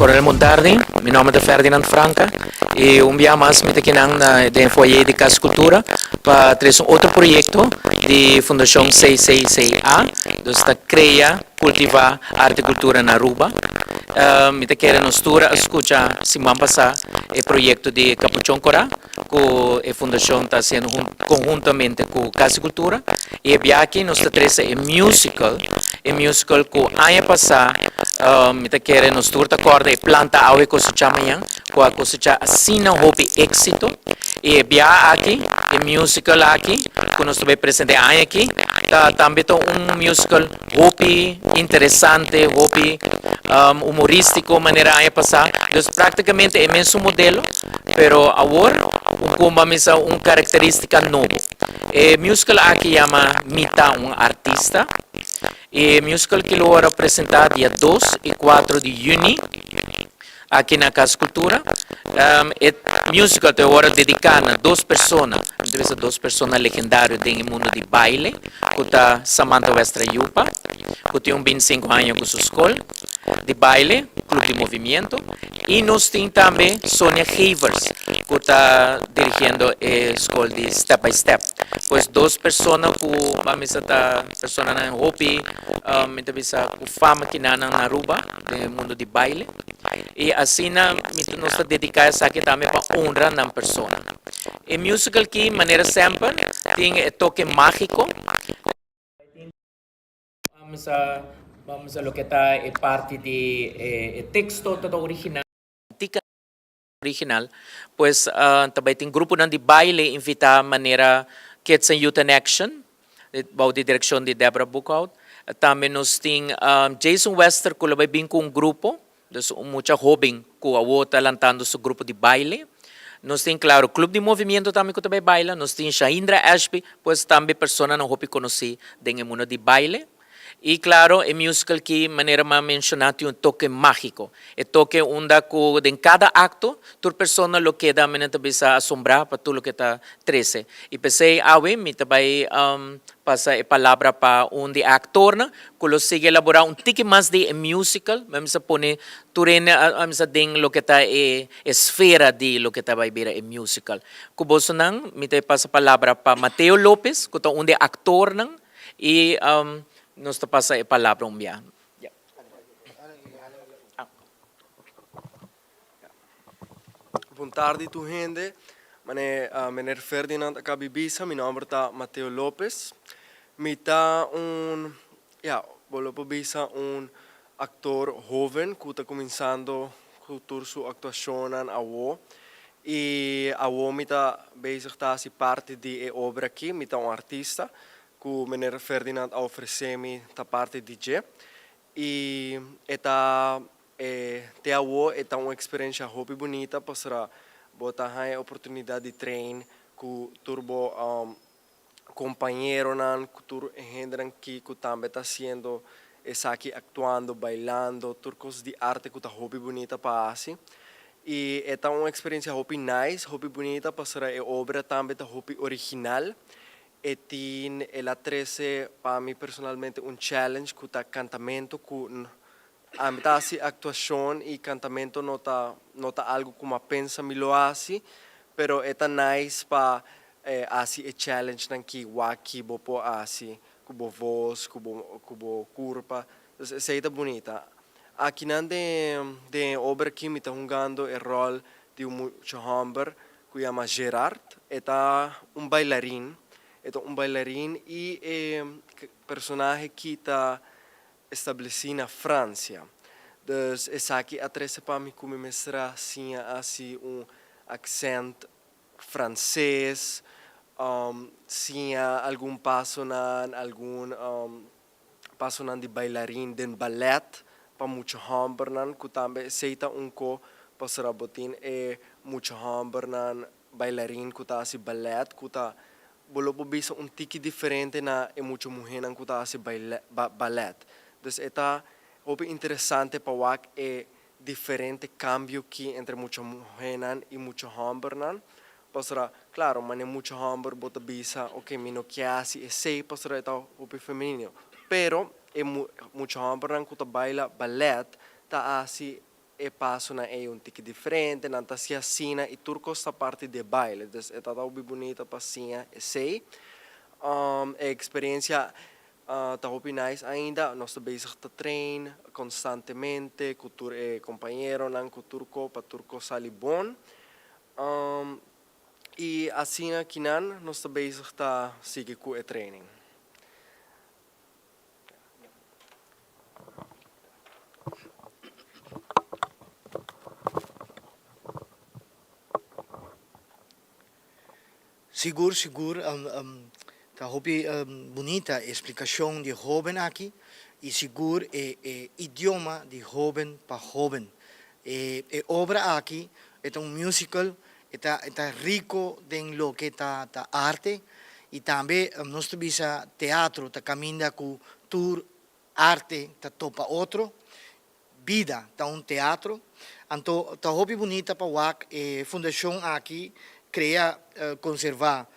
Coronel Montardi, mi nomber ta Ferdinand Franca y un bia mas mi ta kinan na den foyer di Cas Cultura pa trece un otro proyecto di Fundacion CCCA, dus ta crea, cultiva arte y cultura na Aruba. Mi ta kere nos tur a scucha siman pasa e proyecto di Capuchon Cora cu e fundacion ta haciendo conhuntamente cu Cas di Cultura y e biaha nos ta trece e musical, e musical cu aña pasa mi ta kere nos tur ta corda e Planta Awe Cosecha Mañan cu a cosecha asina hopi exito y e biaha aki e musical aki cu nos ta bay presenta e aña aki ta tambe ta un musical hopi interesante, hopi humoristico manera aña pasa. Dus practicamente e mesun modelo, pero awor un con misa un caracteristica nobo. E musical aki yama Mi ta un artista. E musical cu lo presenta dia 2 y 4 di juni aki na Cas Cultura. E musical ta awor dedica na dos persona, debe dos persona legendario den mundo di baile, cu ta Samantha Westra Yupa, cu tin un 25 aña cu su scol di baile, Club di Movimiento, y nos tin tambe Sonia Gevers, cu ta dirigiendo e scol di Step by Step. Pues dos persona cu ban bisa ta personanan hopi, mi ta bisa cu fama kinan na Aruba den mundo di baile. Y asina nos ta dedica esaki tambe pa honra nan persona. E musical aki, manera semper, tin e toque magico. Vamos a loke ta e parti di e texto ta original, original. Pues tambe tin gruponan di baile invita manera Kids and Youth in Action, bou di direccion di Deborah Boekhout. Tambe nos tin Jason Wester cu lo bay bin cu un grupo, dus un mucha hoben cu awo ta lantando su grupo di baile. Nos tin, claro, Club di Movimiento tambe cu ta bay baila. Nos tin Shaindra Ashby, pues tambe personanan hopi conoci den mundo di baile. Y claro, e musical cu manera m'a menciona tin un toque magico. E toque unda cu den cada acto, tur persona lo keda ta bisa asombra pa tur loke ta trece. Y p'esey awe mi ta bay pasa e palabra pa un di actornan, cu lo sigui elabora un tiki mas di e musical, mi a pone tur hende a den loke ta e esfera di loke ta bay bira e musical. Cu bosonan, mi ta pasa palabra pa Mateo Lopez, cu ta un di actornan, y nos ta pasa e palabra un bia. Yeah. Bon tardi, tur hende. Mane, meneer Ferdinand a caba di bisa, mi nomber ta Mateo Lopez. Mi ta un, ja, bo por bisa un actor hoben cu ta cuminsando cu su actuacion awo. Y awo mi ta bezig ta hasi parti di e obra aki, mi ta un artista cu meneer Ferdinand a ofrece mi ta parti di dje. Y e ta e te awo e ta un experiencia hopi bunita pasobra bo ta haya oportunidad di train cu tur bo compañeronan, cu tur hendenan ki cu tambe ta haciendo esaki, actuando, bailando, tur cos di arte cu ta hopi bunita pa hasi. Y e ta un experiencia hopi nice, hopi bunita pasobra e obra tambe ta hopi original. E tin el a trece pa mi personalmente un challenge cu ta cantamento, cu ami ta hasi actuacion y cantamento no ta algo cu m'a pensa mi lo hasi, pero e ta nice pa hasi e challenge nan ki wak ki bo por hasi cu bo voz, cu bo curpa. Dus esey ta bunita. Akinan den obra aki mi ta hungando e rol di un mucha homber cu yama Gerard. E ta un bailarin. E ta un bailarin y e personahe aki ta estableci na Francia. Dus esaki a trece pa mi cu mi mester a siña hasi un accent frances, siña algun pasonan, algun pasonan di bailarin den ballet pa mucha hombernan cu tambe esey ta un co pasobra bo tin e mucha hombernan bailarin cu ta hasi ballet cu ta bo lo por bisa un tiki diferente na e mucha muhernan cu ta hasi ballet. Dus e ta hopi interesante pa wak e diferente cambio ki entre mucha muhernan y mucha hombernan. Pasobra, claro, mane mucha homber bo ta bisa, "Ok, mi no kier hasi esey pasobra e ta hopi femenino." Pero e mucha hombernan cu ta baila ballet ta hasi. e pasonan ei un tiki diferente, nan ta hasi asina i tur kos ta parti di e baile. Dus e ta hopi bunita pa siña esei. E eksperensia ta hopi nice ainda, nos ta bezig ta train konstantemente ku tur e kompañeronan, ku tur ko pa tur kos sali bon. I asina kinan nos ta bezig ta sigui ku e training. Sigur sigur ta hopi bunita e splikashon di e hoben aki i sigur e e idioma di hoben pa hoben. E e obra aki e ta un musical E ta e ta rico den loke ta ta arte y tambe nos ta bisa teatro ta caminda cu tur arte ta topa otro, bida ta un teatro. Anto ta hopi bunita pa wak e fundacion aki crea conserva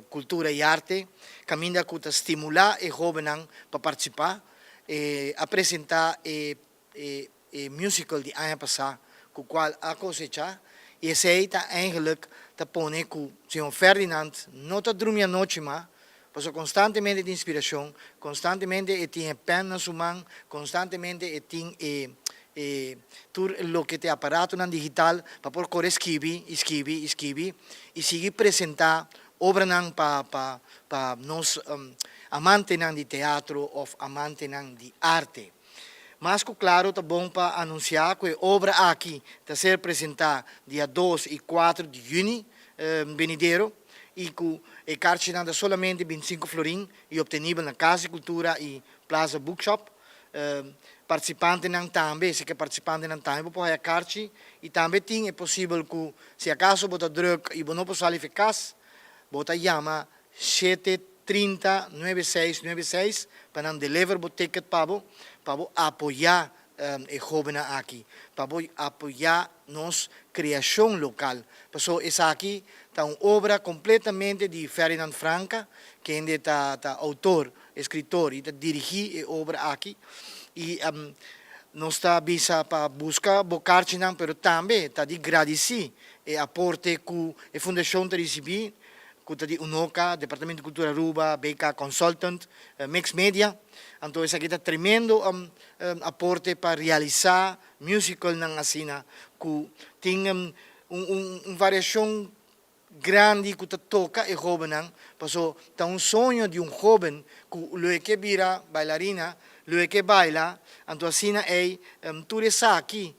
cultura y arte caminda cu ta stimula e hobennan pa participa. E a presenta e E e musical di aña pasá ku kual a kosechá i esei ta eigenlijk ta pone ku señor Ferdinand no ta drumi anochi mas pasobra konstantemente tin inspirashon, konstantemente e tin e pèn na su man, konstantemente e tin e e tur loke ta e aparatonan digital pa por kore skibi i skibi i skibi i sigui presentá obranan pa pa pa nos amantenan di teatro òf amantenan di arte. Mas ku klaro ta bon pa anunsiá ku e obra aki ta ser presentá dia dos i kuater di yüni benidero i ku e karchinan ta solamente bintisinku florin i optenibel na Kas di Kultura i Plaza Bookshop. Partisipantenan tambe, si ke partisipantenan tambe bo por haya karchi i tambe tin e posibel ku si akaso bo ta drùk i bo no por sali for kas, bo ta yama Shete 30 nuebe seis nuebe seis pa nan deliver bo ticket pa bo, pa bo apoya e hobennan aki, pa bo apoya nos creacion local. Paso esaki ta un obra completamente di Ferdinand Franca, kende ta ta autor, escritor y ta dirigi e obra aki. Y nos ta bisa pa busca bo carchinan, pero tambe ta di gradici e aporte cu e fundacion ta ricibi ku ta di Unoca, Departamento di Kultura Aruba, BK Consultant, Mix Media. Anto esaki ta tremendo aporte pa realisá musicalnan asina ku tin un variashon grandi ku ta toka e hóbennan, paso ta un soño di un hóben ku lo e ke bira bailarina, lo e ke baila, anto asina ei tur esaki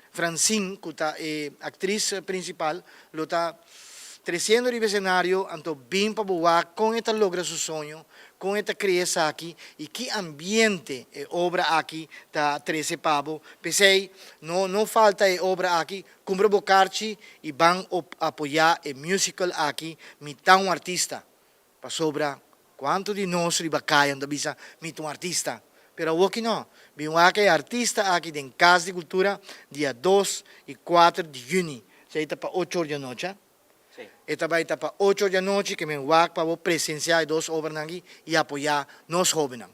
Francine ku ta e aktris prinsipal lo ta tresiendo riba esenario anto bin pa bo wak kon e ta logra su soño, kon e ta krea esaki i ki ambiente e obra aki ta trese pa bo. P'esei no no falta e obra aki, kumpra bo karchi i ban apoyá e musical aki Mi ta un artista. Pasobra cuanto di nos riba caya no ta bisa mi ta un artista? Pero awoki no. Bin wak e artista aki den Cas di Cultura dia dos y cuater di juni. Esey ta pa ocho or di anochi, a? E ta bay ta pa ocho or di anochi ke men wak pa bo presencia e dos obranan aki y apoya nos hobennan.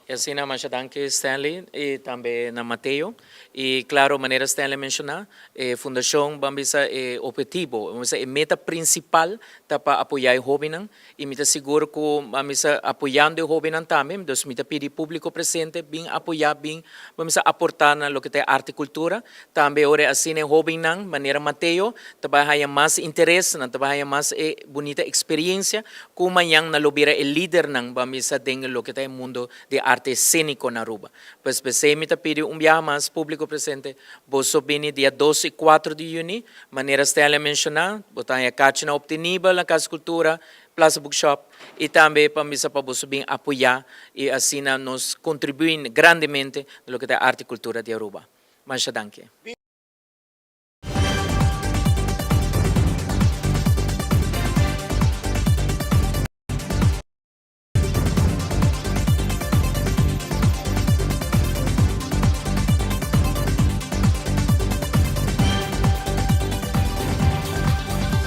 Y asina masha danki Stanley y tambe na Mateo. Y claro manera Stanley menciona e fundacion ban bisa e obhetivo, ban bisa e meta principal ta pa apoya e hobennan y mi ta sigur cu ban bisa apoyando e hobennan tambe, dus mi ta pidi publico presente bin apoya, bin ban bisa aporta na loke ta e arte y cultura. Tambe ora asina e hobennan manera Mateo ta bai haya mas interes, nan ta bai haya mas e bunita experiencia Ku mañan nan lo bira e lidernan ban bisa den loke ta e mundo di arte escénico na Aruba. Pues p'esei mi ta pidi un biaha mas público presente, boso bini dia dos i kuatro di yüni, manera Stanley a menshoná, bo ta haña kachinan optenibel na Cas Cultura, Plaza Bookshop, i tambe pa bisa pa boso bin apoyá i asina nos kontribuí grandemente na loke ta e arte i kultura di Aruba. Masha danki.